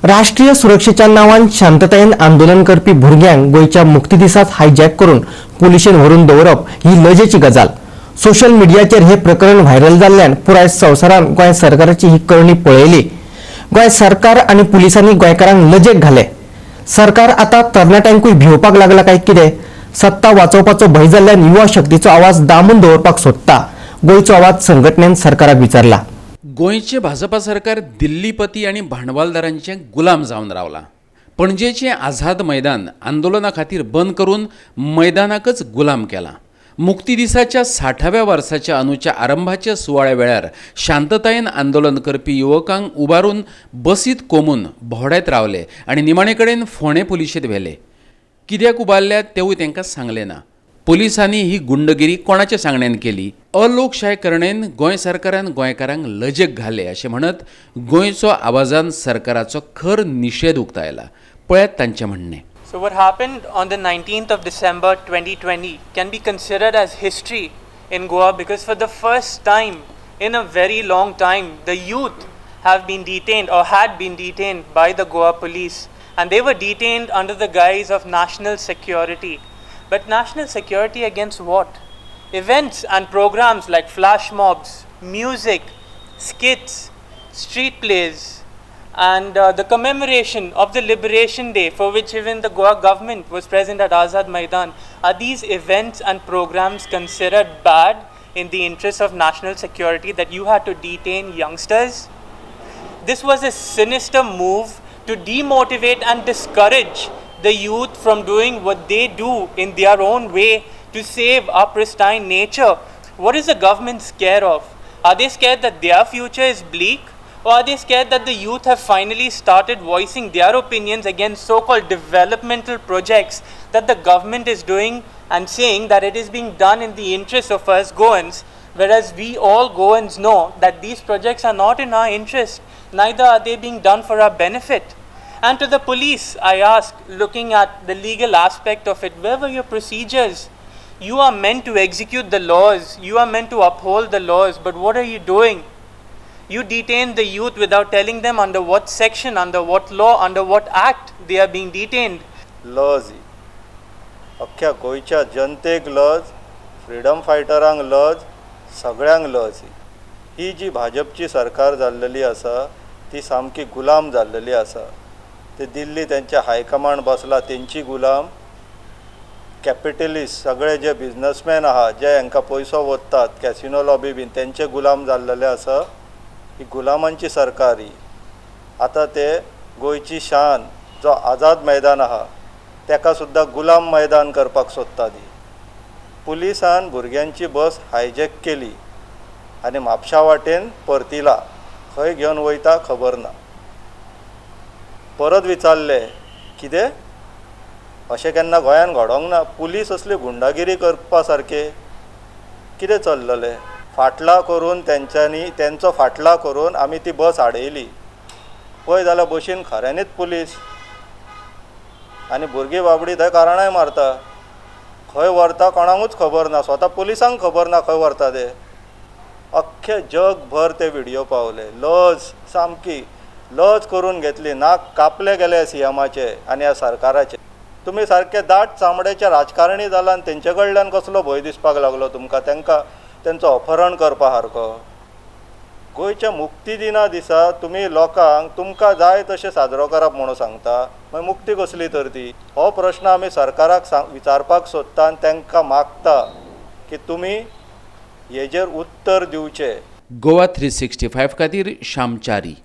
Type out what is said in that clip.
राष्ट्रीय सुरक्षेच्या नांवान शांततायेन आंदोलन करपी भुरग्यांक गोंयच्या मुक्ती दिसाच हायजॅक करून पुलिशेन व्हरून दवरप ही लजेची गजाल. सोशल मिडियाचेर हे प्रकरण व्हायरल जाल्ल्यान पुराय संवसारान गोंय सरकाराची ही करणी पळयली. गोंय सरकार आनी पुलिसांनी गोंयकारांक लजेक घाले. सरकार आतां तरणाट्यांकूय भिवपाक लागला काय कितें? सत्ता वाचोवपाचो भंय जाल्ल्यान युवा शक्तीचो आवाज दामून दवरपाक सोदता? गोंयचो आवाज संघटनेन सरकाराक विचारला. गोंयचें भाजपा सरकार दिल्लीपती आनी भांडवलदारांचें गुलाम जावन रावलां. पणजेचें आझाद मैदान आंदोलना खातीर बंद करून मैदानाकच गुलाम केलां. मुक्ती दिसाच्या 60व्या वर्साच्या अंदूच्या आरंभाच्या सुवाळ्या वेळार शांततायेन आंदोलन करपी युवकांक उबारून बसीत कोमून भोंवडायत रावले आनी निमाणे कडेन फोंडें पुलिशेंत व्हेले. कित्याक उबारल्यात तेवूय तांकां सांगलें ना. पुलिसांनी ही गुंडगिरी कोणाच्या सांगण्यान केली? अलोकशाय करणेन गोंय सरकारान गोंयकारांक लजेक घाले अशें म्हणत गोंयचो आवाजान सरकाराचो खर निशेध उक्तायला. पळयात तांचें म्हणणें. So, what happened on the 19th of December 2020 can be considered as history in Goa because for the first time in a very long time, the youth have been detained or had been detained by the Goa police, and they were detained under the guise of national security. But national security against what? Events and programs like flash mobs, music, skits, street plays, and the commemoration of the Liberation Day, for which even the Goa government was present at Azad Maidan, are these events and programs considered bad in the interest of national security that you had to detain youngsters? This was a sinister move to demotivate and discourage the youth from doing what they do in their own way to save our pristine nature. What is the government scared of? Are they scared that their future is bleak? Or are they scared that the youth have finally started voicing their opinions against so called developmental projects that the government is doing and saying that it is being done in the interest of us Goans? Whereas we all Goans know that these projects are not in our interest, neither are they being done for our benefit. And to the police, I ask, looking at the legal aspect of it, where were your procedures? You are meant to execute the laws, you are meant to uphold the laws, but what are you doing? You detain the youth without telling them under what section, under what law, under what act they are being detained. लज ही अख्ख्या गोंयच्या जनतेक लज, freedom फायटरांक लज, सगळ्यांक लज ही. ही जी भाजपची सरकार जाल्लेली आसा ती सामकी गुलाम जाल्लेली आसा. ते दिल्ली तेंच्या हायकमांड बसला तेंची गुलाम. कॅपिटलिस्ट सगळे जे बिजनसमॅन आहा, जे हांकां पयसो वोत्तात, कॅसिनो लॉबी बीन, तेंचे गुलाम जाल्लेले आसा. ही गुलामांची सरकार ही. आतां ते गोंयची शान जो आझाद मैदान आहा तेका सुद्दां गुलाम मैदान करपाक सोदतात. ही पुलिसान भुरग्यांची बस हायजॅक केली आनी म्हापशा वाटेन परतिला. खंय घेवन वयता खबर ना. परत विचारलें, कितें अशें केन्ना गोंयान घडोंक ना, पुलीस असली गुंडागिरी करपा सारके कितें चल्ललें? फाटलाव करून तेंच्यांनी तेंचो फाटलाव करून आमी ती बस आडयली. पळय जाल्यार बशीन खऱ्यांनीच पुलीस आनी भुरगीं बाबडीं थंय कारणाय मारता. खंय व्हरता कोणाकूच खबर ना. स्वता पुलिसांक खबर ना खंय व्हरता ते. अख्खे जगभर ते व्हिडियो पावले. लज, सामकी लज करून घेतली. नाक कापले गेले सीएमाचे आनी ह्या सरकाराचे. तुमी सारके दाट चामड्याचे राजकारणी जाला आनी तेंचे कडल्यान कसलो भंय दिसपाक लागलो तुमकां, तांकां तेंचो अपहरण करपा सारको? गोंयच्या मुक्ती दिना दिसा तुमी लोकांक तुमकां जाय तशें साजरो करप म्हणून सांगता, मागीर मुक्ती कसली तर ती? हो प्रश्न आमी सरकाराक सांग विचारपाक सोदता आनी तांकां मागता की तुमी हेजेर उत्तर दिवचें. गोवा 365 खातीर श्यामचारी.